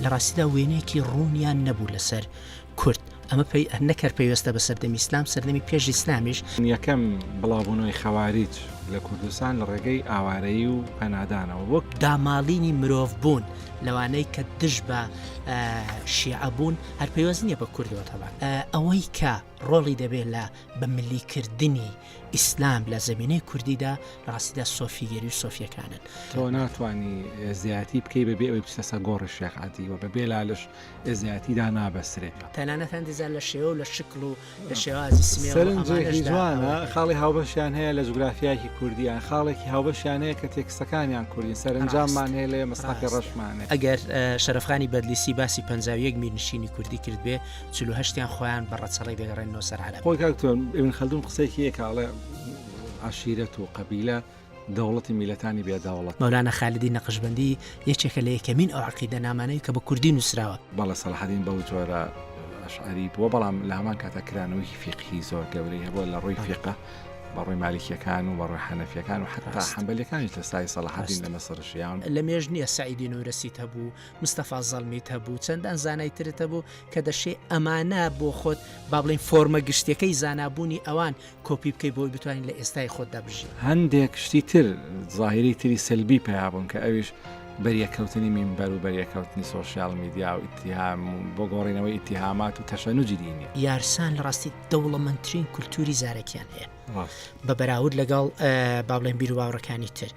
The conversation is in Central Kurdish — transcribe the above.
لە ڕاستیدا وێنەیەکی ڕوونیان نەبوو لەسەر کورد. ئەمە پەی نەک هەر پەیوەستە بە سەردەمی ئیسلام، سەردەمی پێش ئیسلامیش. یەکەم بڵاوبوونەوەی خەواریج لە کوردستان لە ڕێگەی ئاوارەیی و پەنادانەوە بۆ. داماڵینی مرۆڤ بوون لەوانەی کە دژ بە شیعە بوون هەر پەیوەست نییە بە کوردەوە تەبعەن. ئەوەی کە ڕۆڵی دەبێت لە بە ملی کردنی ئیسلام لە زەمینەی کوردیدا لە ڕاستیدا سۆفیگەری و سۆفیەکانن. تۆ ناتوانی ئێزدایەتی بکەی بەبێ ئەوەی بچیتە سەر گۆڕی شێخ عەدی و بەبێ لالش ئێزدایەتی دانابەسترێ. تەنانەت هەندێ جار لە شێوە و لە شکڵ و لە شێوازی سمێڵ و سەرنجێکی ئەمانەشدا جوانە، ئەوە هەیە. خاڵی هاوبەشیان هەیە لە جوگرافیایەکی کوردییان، خاڵێکی هاوبەشیان هەیە کە تێکستەکانیان کوردین، سەرەنجاممان ڕاستە هەیە لەوێ مەسحەفی ڕاستە. ڕەشمان هەیە. ئەگەر شەرەفخانی بەدلیسی باسی 51 میرنشینی کوردی کردبێ، 48 یان خۆیان بە ڕەچەڵەک دەگەڕێننەوە سەر عەرەب. خۆی کاک دکتۆر ئیبن خەلدون قسەیەکی هەیە کە ئەڵێ عەشیرەت و قەبیلە دەوڵەتی میللەتانی بێ دەوڵەت. مەولانا خالیدی نەقشبەندی یەکێکە لە یەکەمین ئەو عەقیدەنامانەی کە بە کوردی نووسراوە. بەڵێ سەڵاحەدین بەو جۆرە ئەشعەری بووە، بەڵام لە هەمان کاتا کرانەوەیەکی فیقهی زۆر گەورەی هەبووە لە ڕووی فیقە بە ڕووی مالیکیەکان و بە ڕووی حەنەفیەکان و حەتا حەنبەلیەکانیش لە سای سەڵاحەدین لە مەسر ژیاون. لە مێژ نییە سەعیدی نورەسیت هەبوو، مستەفا زەڵمیت هەبوو، چەندان زانای ترت هەبوو کە دەشێ ئەمانە بۆ خۆت با بڵێین فۆرمە گشتیەکەی زانابوونی ئەوان کۆپی بکەی بۆی بتوانین لە ئێستای خۆتدا بژی. هەندێک شتی تر زاهیری تری سەلبی پەیا بوون کە ئەویش بەریەککەوتنی مینبەر و بەریەککەوتنی سۆشیال میدیا و ئیتیهام و بۆ گۆڕینەوەی ئیتیهامات و تەشەنوجی دینیە. یارسان لە ڕاستی دەوڵەمەندترین کولتووری زارەکیان هەیە بە بەراورد لەگەڵ با بڵێین بیروباوەڕەکانی تر.